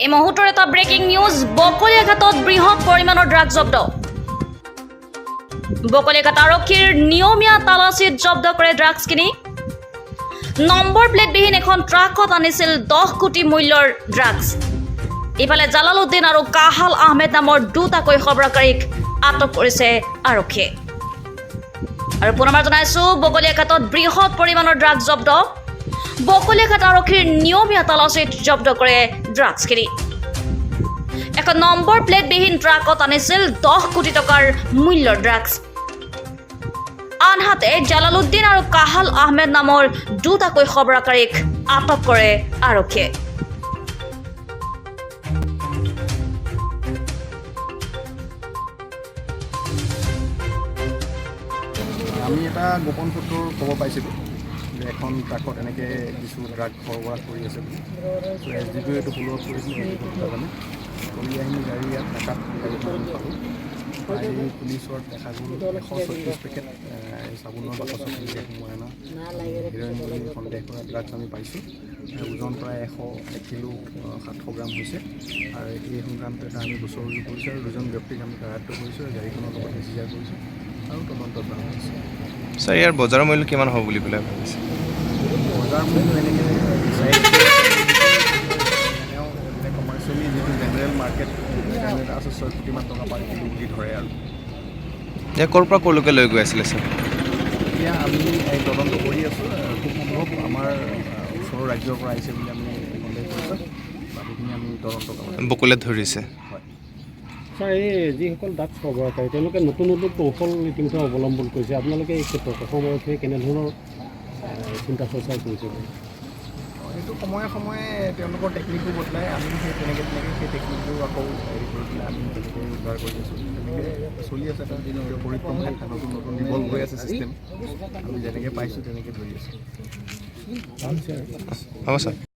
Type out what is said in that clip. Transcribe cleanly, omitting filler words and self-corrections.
এই মুহূৰ্তৰ এটা ব্ৰেকিং নিউজ। বকলীয়াঘাটত বৃহৎ পৰিমাণৰ ড্ৰাগছ জব্দ। বকলীয়াঘাট আৰক্ষীৰ নিয়মীয়া তালাচীত জব্দ কৰে ড্ৰাগছখিনি। নম্বৰ প্লেটবিহীন এখন ট্ৰাকত আনিছিল 10 কোটি মূল্যৰ ড্ৰাগছ। ইফালে জালালুদ্দিন আৰু কাহাল আহমেদ নামৰ দুটাকৈ সৰবৰাহকাৰীক আটক কৰিছে আৰক্ষীয়ে। আৰু পুনৰবাৰ জনাইছো, বকলীয়াঘাটত বৃহৎ পৰিমাণৰ ড্ৰাগছ জব্দ। বকলীয়াঘাট আৰক্ষীৰ নিয়মীয়া তালাচীত জব্দ কৰে ড্ৰাগছখিনি। এখন নম্বৰ প্লেটবিহীন ট্ৰাকত আনিছিল 10 কোটি টকাৰ মূল্যৰ ড্ৰাগছ। আনহাতে জালালুদ্দিন আৰু কাহাল আহমেদ নামৰ দুটাকৈ সৰবৰাহকাৰীক আটক কৰে আৰক্ষীয়ে। আমি এটা গোপন সূত্ৰৰ খবৰ পাইছিলোঁ যে এখন ট্ৰাকত এনেকৈ কিছু ড্ৰাগ সৰবৰাহ কৰি আছে বুলি। ত' এছ ডি পি এইটো ফ'ল' আপ কৰিছিলে। এছ ডি পি কাৰণে কৰি আহি গাড়ী ইয়াত নাকাত গাড়ীখন আমি পালোঁ। আহি পুলিচত দেখা গ'ল 136 পেকেট এই চাবোনৰ বাকচত এনেকৈ সোমোৱাই অনা হিৰইন বুলি সন্দেহ কৰা ড্ৰাগছ আমি পাইছোঁ। ইয়াৰ ওজন প্ৰায় 101 কিলো 700 গ্ৰাম হৈছে। আৰু এই সংক্ৰান্ত এটা আমি গোচৰ ৰুজু কৰিছোঁ আৰু দুজন ব্যক্তিক আমি কাৰাৰুদ্ধ কৰিছোঁ আৰু গাড়ীখনৰ লগত চিজাৰ কৰিছোঁ আৰু তদন্ত কৰা হৈছে। ছাৰ, ইয়াৰ বজাৰৰ মূল্য কিমান হ'ব বুলি পেলাই ভাবিছে? বজাৰ মূল্য এনেকৈ বিচাৰি তেওঁ মানে কমাৰ্চিয়েলি যিটো জেনেৰেল মাৰ্কেট কাৰণে এটা আছে, 6 কোটিমান টকা পাৰ কিলো বুলি ধৰে আৰু। ইয়াৰ ক'ৰ পৰা ক'লৈকে লৈ গৈ আছিলে ছাৰ? এতিয়া আমি এই তদন্ত কৰি আছোঁ। খুব সম্ভৱ আমাৰ ওচৰৰ ৰাজ্যৰ পৰা আহিছে বুলি আমি সন্দেহ কৰিছোঁ। বাকীখিনি আমি তদন্ত কৰিম। বকলীয়াত ধৰিছে? হয়। ছাৰ, এই যিসকল ড্ৰাগছ সৰবৰাহকাৰী, তেওঁলোকে নতুন নতুন কৌশল ইতিমধ্যে অৱলম্বন কৰিছে। আপোনালোকে এই ক্ষেত্ৰত অসম আৰক্ষীয়ে কেনেধৰণৰ চিন্তা চৰ্চা কৰিছে? সেইটো সময়ে সময়ে তেওঁলোকৰ টেকনিকো বদলাই। আমিও সেই তেনেকৈ তেনেকৈ সেই টেকনিকবোৰ আকৌ হেৰি কৰি পেলাই আমি তেনেকৈ উদ্ধাৰ কৰি আছোঁ। তেনেকৈ চলি আছে। এটা পৰিক্ৰমা, এটা নতুন নতুন ইভল্ভ হৈ আছে ছিষ্টেম। আমি যেনেকৈ পাইছোঁ তেনেকৈ ধৰি আছোঁ। হ'ব ছাৰ।